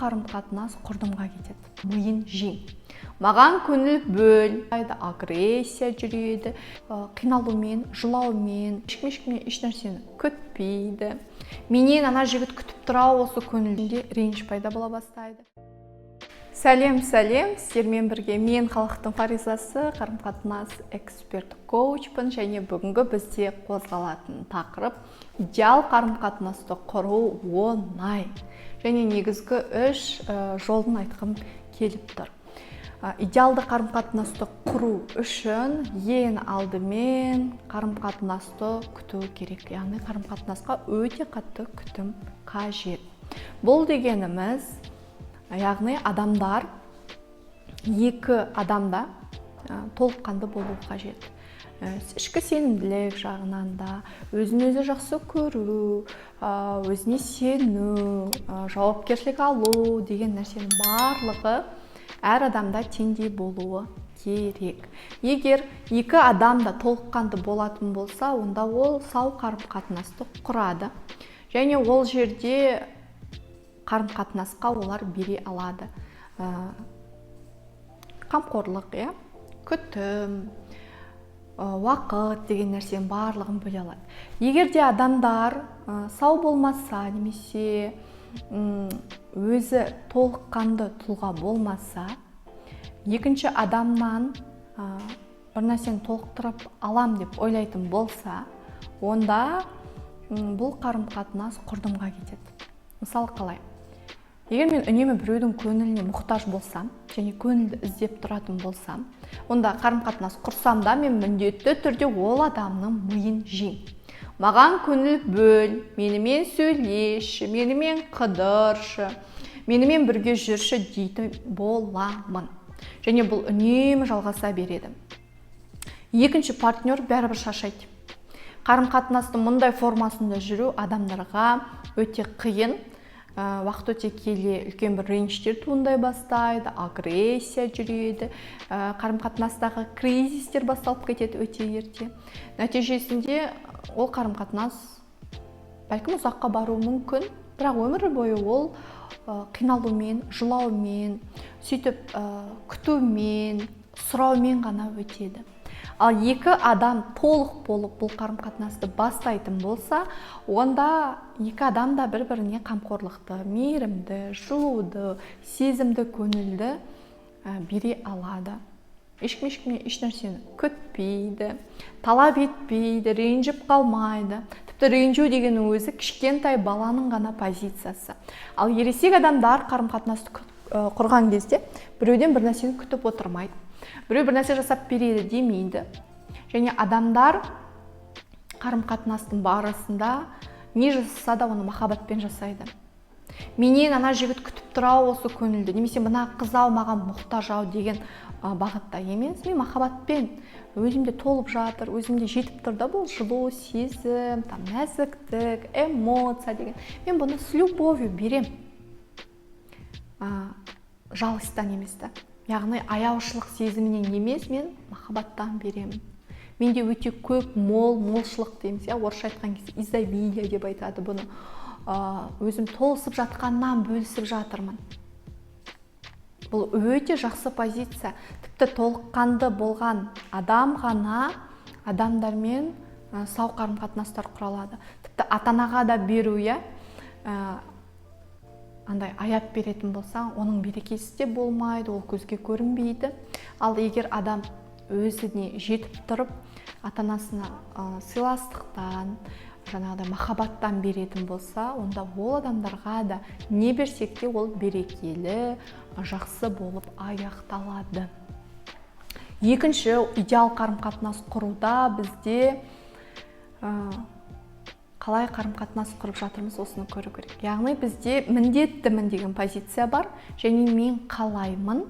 қарым-қатынас құрдымға кетеді. Миын жең, маған көңіл бөл, агрессия жүреді, қиналумен, жылаумен, ешкім ешкімнен еш нәрсені күтпейді. Менен ана жігіт күтіп тұр ау, осы көңілінде реніш пайда бола бастайды. Сәлем, сәлем! Сіздермен бірге мен, халықтың Фаризасы, қарым қатынас эксперт коучпын. Және бүгінгі бізде қозғалатын тақырып: идеал қарым қатынасты құру оңай. Және негізгі үш жолын айтқым келіп тұр. Идеалды қарым қатынасты құру үшін ең алдымен қарым қатынасты күту керек, яғни қарым қатынасқа өте қатты күтім қажет. Бұл дегеніміз, яғни адамдар, екі адамда толыққанды болу қажет. Ішкі сенімділік жағынан да, өзін өзі жақсы көру, өзіне сену, жауапкершілік алу деген нәрсенің барлығы әр адамда теңдей болуы керек. Егер екі адам да толыққанды болатын болса, онда ол сау қарым қатынасты құрады және ол жерде қарым қатынасқа олар бере алады қамқорлық, иә, күтім, уақыт деген нәрсенің барлығын бөле алады. Егер де адамдар сау болмаса немесе өзі толыққанды тұлға болмаса, екінші адамнан бір нәрсені толықтырып алам деп ойлайтын болса, онда бұл қарым қатынас құрдымға кетеді. Мысалы, қалай? Егер мен үнемі біреудің көңіліне мұқтаж болсам және көңілді іздеп тұратын болсам, онда қарым қатынас құрсам да, мен міндетті түрде ол адамның миын жеймін: маған көңіл бөл, менімен сөйлесші, менімен қыдыршы, менімен бірге жүрші дейтін боламын. Және бұл үнемі жалғаса береді. Екінші партнер бәрібір шаршайды. Қарым қатынастың мұндай формасында жүру адамдарға өте қиын. Уақыт өте келе үлкен бір реніштер туындай бастайды, агрессия жүреді, қарым қатынастағы кризистер басталып кетеді өте ерте. Нәтижесінде ол қарым қатынас бәлкім ұзаққа баруы мүмкін, бірақ өмір бойы ол қиналумен, жылаумен, сөйтіп күтумен, сұраумен ғана өтеді. Ал екі адам толық болып бұл қарым қатынасты бастайтын болса, онда екі адам да бір біріне қамқорлықты, мейірімді, жылуды, сезімді, көңілді бере алады. Ешкім ешкімнен еш нәрсені күтпейді, талап етпейді, ренжіп қалмайды. Тіпті ренжу дегеннің өзі кішкентай баланың ғана позициясы. Ал ересек адамдар қарым қатынасты құрған кезде біреуден бір нәрсені күтіп отырмайды, біреу бір нәрсе жасап береді демейді. Және адамдар қарым қатынастың барысында не жасаса да, оны махаббатпен жасайды. Менен ана жігіт күтіп тұр ау осы көңілді немесе мына қыз ау маған мұқтаж ау деген бағытта емес. Мен махаббатпен, өзімде толып жатыр, өзімде жетіп тұр да бұл жылу, сезім, там, нәзіктік, эмоция деген, мен бұны с любовью берем, жалостьтан емес та, яғни аяушылық сезімінен емес, мен махаббаттан беремін. Менде өте көп, мол, молшылық дейміз, иә, орысша айтқан кезде изобилие деп айтады бұны. Өзім толысып жатқаннан бөлісіп жатырмын. Бұл өте жақсы позиция. Тіпті толыққанды болған адам ғана адамдармен сау қарым қатынастар құра алады. Тіпті ата анаға да беру, иә, андай аяп беретін болсаң, оның берекесі де болмайды, ол көзге көрінбейді. Ал егер адам өзіне жетіп тұрып, ата анасына сыйластықтан, жаңағыдай махаббаттан беретін болса, онда ол адамдарға да не берсек те, ол берекелі, жақсы болып аяқталады. Екінші, идеал қарым қатынас құруда бізде қалай қарым қатынас құрып жатырмыз, осыны көру керек. Яғни бізде міндеттімін деген позиция бар және мен қалаймын.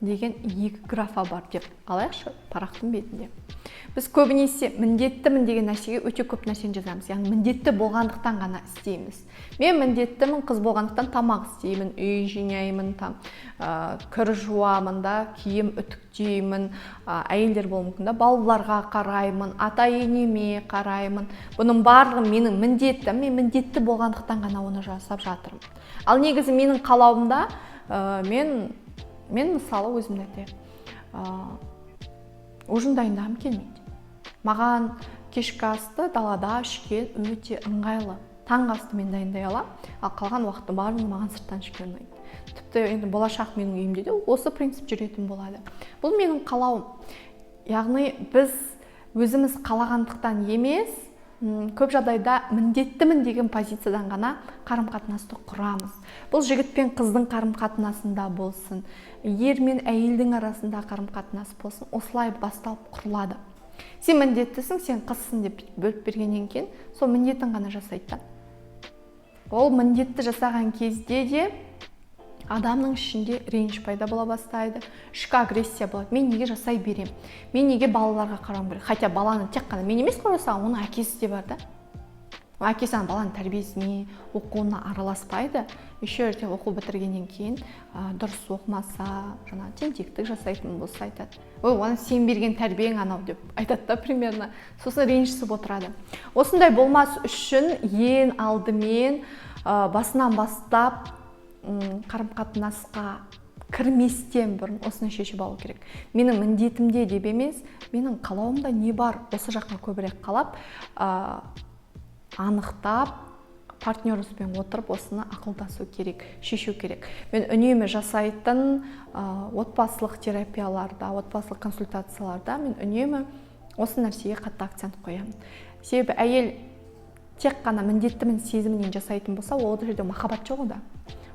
Деген екі графа бар деп алайықшы парақтың бетінде. Біз көбінесе міндеттімін деген нәрсеге өте көп нәрсені жазамыз, яғни міндетті болғандықтан ғана істейміз. Мен міндеттімін, қыз болғандықтан тамақ істеймін, үй жинаймын, там кір жуамын да, киім үтіктеймін, әйелдер болуы мүмкін да, балаларға қараймын, ата енеме қараймын. Бұның барлығы менің міндетім, мен міндетті болғандықтан ғана оны жасап жатырмын. Ал негізі менің қалауымда, мен мысалы өзімді айтайын, ужин дайындағым келмейді. Маған кешкі асты далада ішкен өте ыңғайлы. Таңғы асты мен дайындай аламын, ал қалған уақыттың барлығын маған сырттан ішкен ұнайды. Тіпті енді болашақ менің үйімде де осы принцип жүретін болады. Бұл менің қалауым. Яғни біз өзіміз қалағандықтан емес, көп жағдайда міндеттімін деген позициядан ғана қарым қатынасты құрамыз. Бұл жігіт пен қыздың қарым қатынасында болсын, ер мен әйелдің арасында қарым қатынас болсын, осылай басталып құрылады. Сен міндеттісің, сен қызсың деп бөліп бергеннен кейін сол міндетін ғана жасайды да. Ол міндетті жасаған кезде де адамның ішінде реніш пайда бола бастайды, ішкі агрессия болады. Мен неге жасай беремін, мен неге балаларға қарауым керек? Хотя баланы тек қана мен емес қой жасаған, оның әкесі де бар да. Әкесі ана баланың тәрбиесіне, оқуына араласпайды. Еще ертең оқу бітіргеннен кейін дұрыс оқымаса, жаңағы тентектік жасайтын болса, айтады: «Ой, оны сен берген тәрбиең анау», – деп айтады да примерно. Сосын ренжісіп отырады. Осындай болмас үшін ең алдымен басынан бастап, қарым қатынасқа кірместен бұрын осыны шешіп алу керек. Менің міндетімде деп емес, менің қалауымда не бар, осы жаққа көбірек қалап, анықтап, партнеріңізбен отырып осыны ақылдасу керек, шешу керек. Мен үнемі жасайтын отбасылық терапияларда, отбасылық консультацияларда мен үнемі осы нәрсеге қатты акцент қоямын. Себебі әйел тек қана міндеттімін сезімінен жасайтын болса, ол жерде махаббат жоқ онда.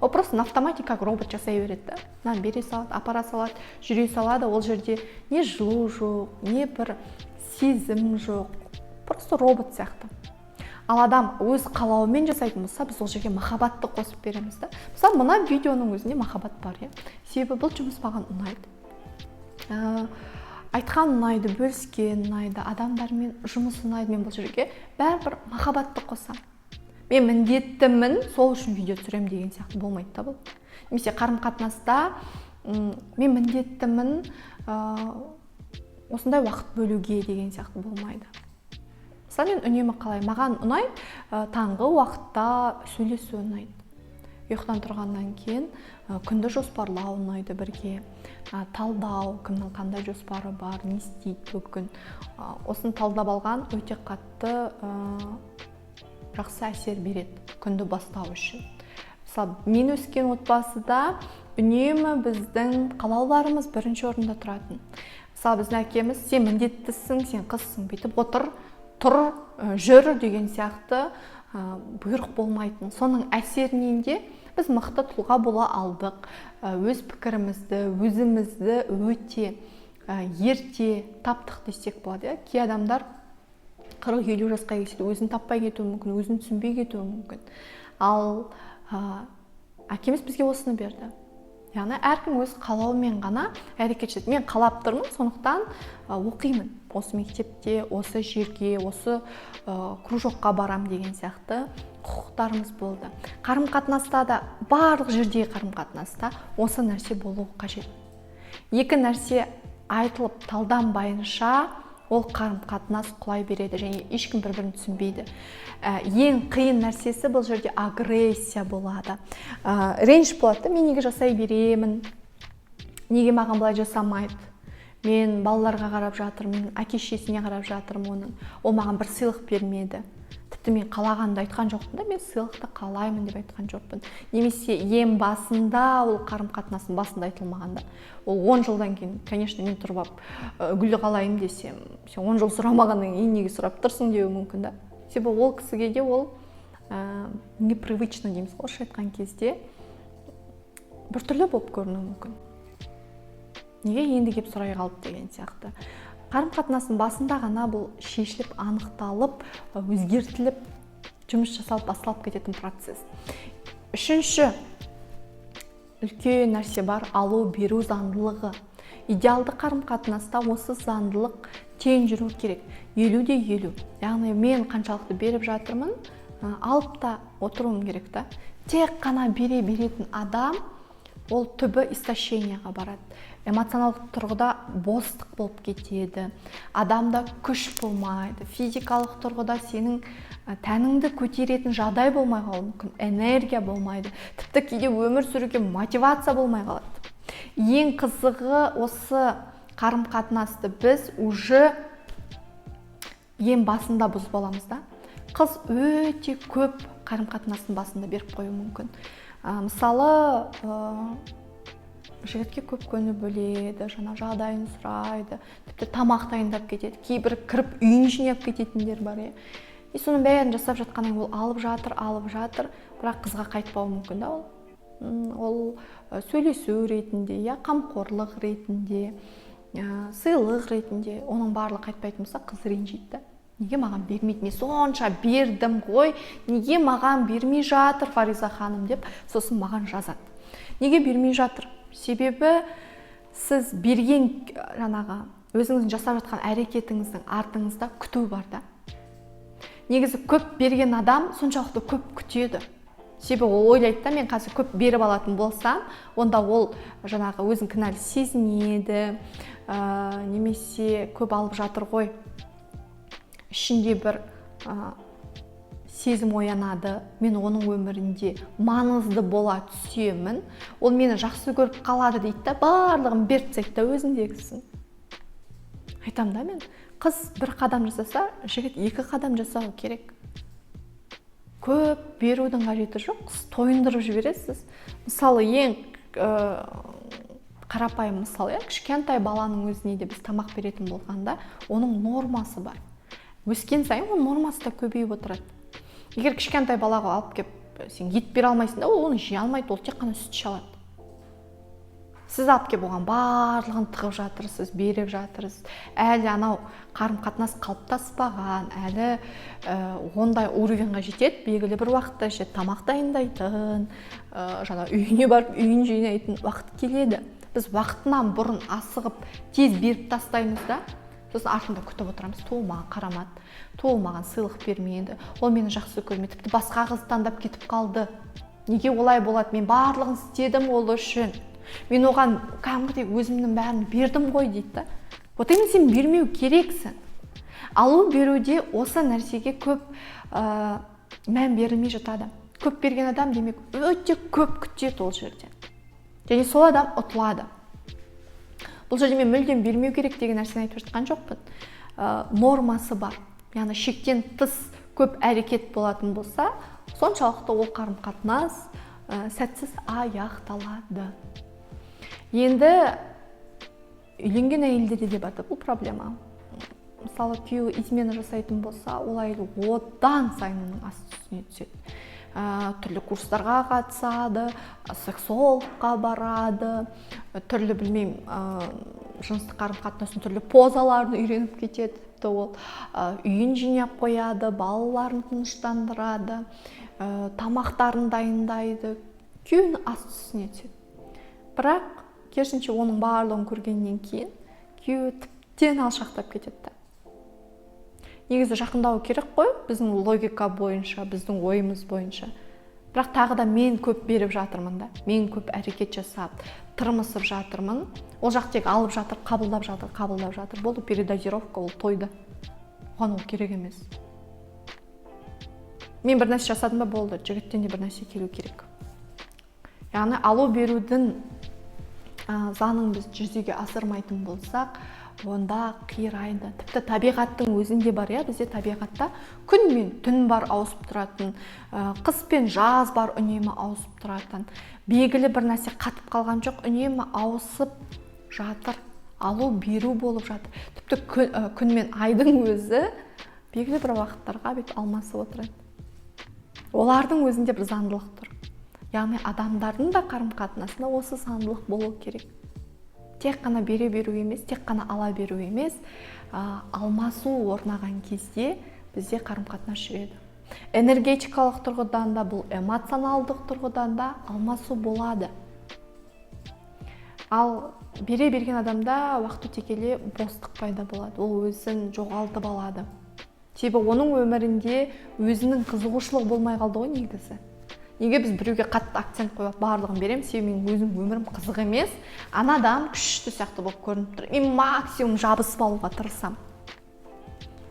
Ол просто на автомате, как робот жасай береді да, мынаны бере салады, апара салады, жүре салады. Ол жерде не жылу жоқ, не бір сезім жоқ, просто робот сияқты. Ал адам өз қалауымен жасайтын болса, біз ол жерге махаббатты қосып береміз да. Мысалы, мына видеоның өзінде махаббат бар, иә. Себебі бұл жұмыс маған ұнайды, айтқан ұнайды, бөліскен ұнайды, адамдармен жұмыс ұнайды. Мен бұл жерге бәрібір махаббатты қосамын. Мен міндеттімін, сол үшін видео түсіремін деген сияқты болмайды да бұл. Немесе қарым қатынаста мен міндеттімін осындай уақыт бөлуге деген сияқты болмайды. Мысалы, мен үнемі қалай маған ұнайды, таңғы уақытта сөйлесу ұнайды, ұйқыдан тұрғаннан кейін күнді жоспарлау ұнайды, бірге талдау, кімнің қандай жоспары бар, не істейді бүгін, осыны талдап алған өте қатты жақсы әсер береді күнді бастау үшін. Мысалы, мен өскен отбасыда үнемі біздің қалауларымыз бірінші орында тұратын. Мысалы, біздің әкеміз: «Сен міндеттісің, сен қызсың, бүйтіп отыр, тұр, жүр», – деген сияқты бұйрық болмайтын. Соның әсерінен де біз мықты тұлға бола алдық, өз пікірімізді, өзімізді өте ерте таптық десек болады, иә. Кей адамдар 40-50 жасқа келсе де өзін таппай кетуі мүмкін, өзін түсінбей кетуі мүмкін. Ал әкеміз бізге осыны берді, яғни әркім өз қалауымен ғана әрекет етеді. Мен қалап тұрмын, сондықтан оқимын осы мектепте, осы жерге, осы кружокқа барам деген сияқты құқықтарымыз болды. Қарым қатынаста да, барлық жердегі қарым қатынаста осы нәрсе болуы қажет. Екі нәрсе айтылып талданбайынша, ол қарым қатынас құлай береді және ешкім бір бірін түсінбейді. Ең қиын нәрсесі бұл жерде агрессия болады, реніш болады да. Мен неге жасай беремін, неге маған былай жасамайды? Мен балаларға қарап жатырмын, әке шешесіне қарап жатырмын оның, ол маған бір сыйлық бермеді. Тіпті мен қалағанымды айтқан жоқпын да, мен сыйлықты қалаймын деп айтқан жоқпын. Немесе ең басында, ол қарым қатынастың басында айтылмаған да. Ол 10 жылдан кейін, конечно, мен тұрып алып гүл қалаймын десем, «Сен 10 жыл сұрамағаннан кейін неге сұрап тұрсың?» деуі мүмкін да. Себебі ол кісіге де ол непривычно дейміз ғой, орысша айтқан кезде, біртүрлі болып көрінуі мүмкін, неге енді келіп сұрай қалды деген сияқты. Қарым қатынастың басында ғана бұл шешіліп, анықталып, өзгертіліп, жұмыс жасалып, басталып кететін процесс. Үшінші Үлкен нәрсе бар: алу беру заңдылығы. Идеалды қарым қатынаста осы заңдылық тең жүру керек, 50 де 50. Яғни мен қаншалықты беріп жатырмын, алып та отыруым керек та. Тек қана бере беретін адам, ол түбі истощение ға барады, эмоционалдық тұрғыда бостық болып кетеді, адамда күш болмайды, физикалық тұрғыда сенің тәніңді көтеретін жағдай болмай қалуы мүмкін, энергия болмайды, тіпті кейде өмір сүруге мотивация болмай қалады. Ең қызығы, осы қарым қатынасты біз уже ең басында бұзып аламыз да. Қыз өте көп қарым қатынастың басында беріп қоюы мүмкін. Мысалы, жігітке көп көңіл бөледі, жаңа жағдайын сұрайды, тіпті тамақ дайындап кетеді, кейбір кіріп үйін жинап кететіндер бар, иә. И соның бәрін жасап жатқаннан кейін ол алып жатыр, алып жатыр, бірақ қызға қайтпауы мүмкін да. Ол сөйлесу ретінде, иә, қамқорлық ретінде, сыйлық ретінде, оның барлығы қайтпайтын болса, қыз ренжиді да: «Неге маған бермейді? Мен сонша бердім ғой, неге маған бермей жатыр Фариза ханым?» – деп, сосын маған жазады: «Неге бермей жатыр?» Себебі сіз берген, жаңағы өзіңіздің жасап жатқан әрекетіңіздің артыңызда күту бар да. Негізі көп берген адам соншалықты көп күтеді, себебі ол ойлайды да: мен қазір көп беріп алатын болсам, онда ол жаңағы өзін кінәлі сезінеді немесе көп алып жатыр ғой, ішінде бір сезім оянады: мен оның өмірінде маңызды бола түсемін, ол мені жақсы көріп қалады дейді да, барлығын беріп тастайды да өзіндегісін. Айтамын да мен: қыз бір қадам жасаса, жігіт екі қадам жасау керек. Көп берудің қажеті жоқ, сіз тойындырып жібересіз. Мысалы, ең қарапайым мысал, иә, кішкентай баланың өзіне де біз тамақ беретін болғанда, оның нормасы бар, өскен сайын оның нормасы да көбейіп отырады. Егер кішкентай балаға алып келіп сен ет бере алмайсың да, ол оны жей алмайды, ол тек қана сүт іше алады. Сіз алып келіп оған барлығын тығып жатырсыз, беріп жатырсыз, әлі анау қарым қатынас қалыптаспаған, әлі ондай уровень ға жетеді, белгілі бір уақытта жетеді, тамақ дайындайтын, жаңа үйіне барып үйін жинайтын уақыт келеді. Біз уақытынан бұрын асығып, тез беріп тастаймыз да, сосын артында күтіп отырамыз: «Ту, маған қарамады, ту, маған сыйлық бермеді, ол мені жақсы көрмеді, тіпті басқа қыз таңдап кетіп қалды. Неге олай болады? Мен барлығын істедім ол үшін, мен оған кәдімгідей өзімнің бәрін бердім ғой», – дейді да. Вот именно, сен бермеу керексің. Алу беруде осы нәрсеге көп мән берілмей жатады. Көп берген адам, демек, өте көп күтеді ол жерде және сол адам ұтылады. Бұл жерде мен мүлдем бермеу керек деген нәрсені айтып жатқан жоқпын. Нормасы бар, яғни шектен тыс көп әрекет болатын болса, соншалықты ол қарым қатынас сәтсіз аяқталады. Енді үйленген әйелдерде де бар да бұл проблема. Мысалы, күйеуі измена жасайтын болса, ол әйел одан сайын оның асты үстіне түседі, түрлі курстарға қатысады, сексологқа барады, түрлі, білмеймін, жыныстық қарым қатынастың түрлі позаларын үйреніп кетеді. Тіпті ол үйін жинап қояды, балаларын тыныштандырады, тамақтарын дайындайды, күйеуінің асты үстіне түседі. Бірақ керісінше, оның барлығын көргеннен кейін күйеуі тіптен алшақтап кетеді да. Негізі жақындау керек қой біздің логика бойынша, біздің ойымыз бойынша. Бірақ тағы да мен көп беріп жатырмын да, мен көп әрекет жасап, тырмысып жатырмын, ол жақ тек алып жатыр, қабылдап жатыр, қабылдап жатыр. Болды, передозировка, ол тойды, оған ол керек емес. Мен бір нәрсе жасадым ба, болды, жігіттен де бір нәрсе келу керек. Яғни алу берудің заңын біз жүзеге асырмайтын болсақ, онда қирайды. Тіпті табиғаттың өзінде бар, иә, бізде табиғатта күн мен түн бар ауысып тұратын, қыс пен жаз бар үнемі ауысып тұратын. Белгілі бір нәрсе қатып қалған жоқ, үнемі ауысып жатыр, алу беру болып жатыр. Тіпті күн мен айдың өзі белгілі бір уақыттарға бүйтіп алмасып отырады, олардың өзінде бір заңдылық тұр. Яғни адамдардың да қарым қатынасында осы заңдылық болу керек: тек қана бере беру емес, тек қана ала беру емес, алмасу орнаған кезде бізде қарым қатынас жүреді. Энергетикалық тұрғыдан да, бұл эмоционалдық тұрғыдан да алмасу болады. Ал бере берген адамда уақыт өте келе бостық пайда болады, ол өзін жоғалтып алады, себебі оның өмірінде өзінің қызығушылығы болмай қалды ғой. Негізі, неге біз біреуге қатты акцент қойып, барлығын беремін? Себебі менің өзім өмірім қызық емес, ана адам күшті сияқты болып көрініп тұр, мен максимум жабысып алуға тырысамын.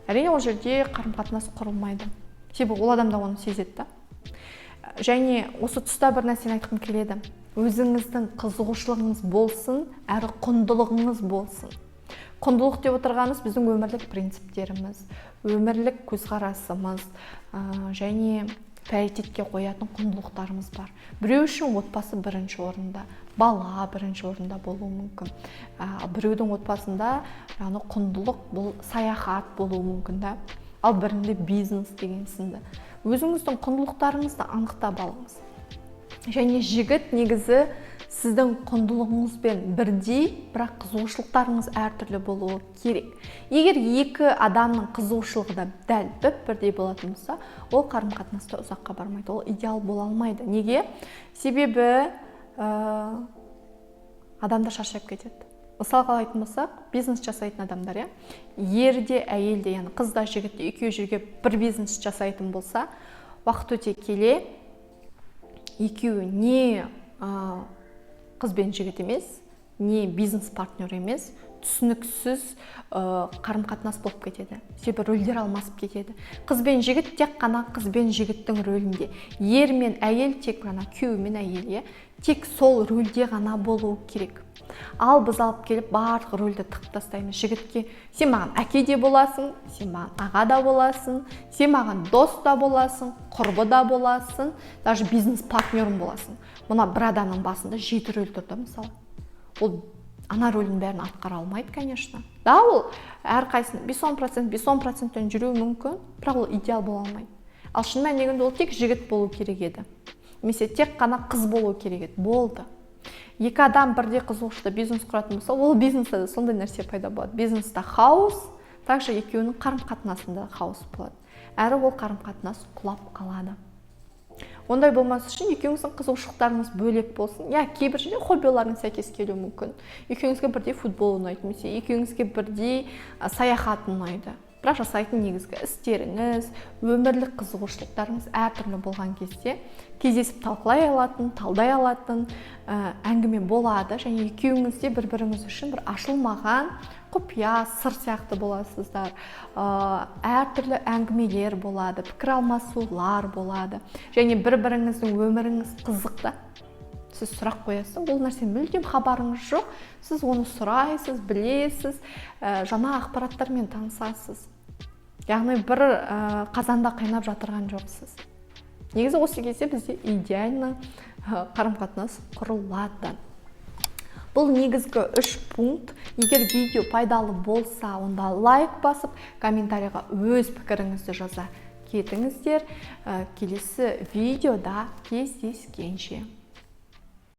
Әрине, ол жерде қарым қатынас құрылмайды, себебі ол адам да оны сезеді да. Және осы тұста бір нәрсені айтқым келеді: өзіңіздің қызығушылығыңыз болсын әрі құндылығыңыз болсын. Құндылық деп отырғанымыз – біздің өмірлік принциптеріміз, өмірлік көзқарасымыз және приоритетке қоятын құндылықтарымыз бар. Біреу үшін отбасы бірінші орында, бала бірінші орында болуы мүмкін, ал біреудің отбасында, яғни құндылық бұл саяхат болуы мүмкін да, ал бірінде бизнес деген сынды. Өзіңіздің құндылықтарыңызды анықтап алыңыз. Және жігіт негізі сіздің құндылығыңызбен бірдей, бірақ қызығушылықтарыңыз әртүрлі болуы керек. Егер екі адамның қызығушылығы да дәл біп бірдей болатын болса, ол қарым қатынаста ұзаққа бармайды, ол идеал бола алмайды. Неге? Себебі адамдар шаршап кетеді. Мысалға алатын болсақ, бизнес жасайтын адамдар, иә, ер де, әйел де, яғни қыз да, жігіт те, екеуі жерге бір бизнес жасайтын болса, уақыт өте келе екеуі не қыз бен жігіт емес, не бизнес партнер емес, түсініксіз қарым қатынас болып кетеді, себебі рөлдер алмасып кетеді. Қыз бен жігіт тек қана қыз бен жігіттің рөлінде, ер мен әйел тек қана күйеу мен әйел, иә, тек сол рөлде ғана болуы керек. Ал біз алып келіп, барлық рөлді тығып тастаймыз жігітке: сен маған әке де боласың, сен маған аға да боласың, сен маған дос та боласың, құрбы да боласың, даже бизнес партнерім боласың. Мына бір адамның басында жеті рөл тұр да. Мысалы, ол ана рөлдің бәрін атқара алмайды, конечно да. Ол әрқайсысын 5-10%, 5-10%-тен жүруі мүмкін, бірақ ол идеал бола алмайды. Ал шын мәнінде ол тек жігіт болу керек еді немесе тек қана қыз болу керек еді, болды. Екі адам бірдей қызығушылықта бизнес құратын болса, ол бизнесте де сондай нәрсе пайда болады: бизнесте хаос, также екеуінің қарым қатынасында хаос болады, әрі ол қарым қатынас құлап қалады. Ондай болмас үшін екеуіңіздің қызығушылықтарыңыз бөлек болсын, иә. Кейбір жерде хоббиларыңыз сәйкес келуі мүмкін: екеуіңізге бірдей футбол ұнайды немесе екеуіңізге бірдей саяхат ұнайды. Бірақ жасайтын негізгі істеріңіз, өмірлік қызығушылықтарыңыз әртүрлі болған кезде кездесіп талқылай алатын, талдай алатын әңгіме болады. Және екеуіңіз де бір біріңіз үшін бір ашылмаған құпия сыр сияқты боласыздар. Әртүрлі әңгімелер болады, пікір алмасулар болады және бір біріңіздің өміріңіз қызық та. Сіз сұрақ қоясыз, ол нәрсе мүлдем хабарыңыз жоқ, сіз оны сұрайсыз, білесіз, жаңа ақпараттармен танысасыз, яғни бір қазанда қайнап жатырған жоқсыз. Негізі, осы кезде бізде идеально қарым қатынас құрылады. Бұл негізгі үш пункт. Егер видео пайдалы болса, онда лайк басып, комментарийға өз пікіріңізді жаза кетіңіздер. Келесі видеода кездескенше!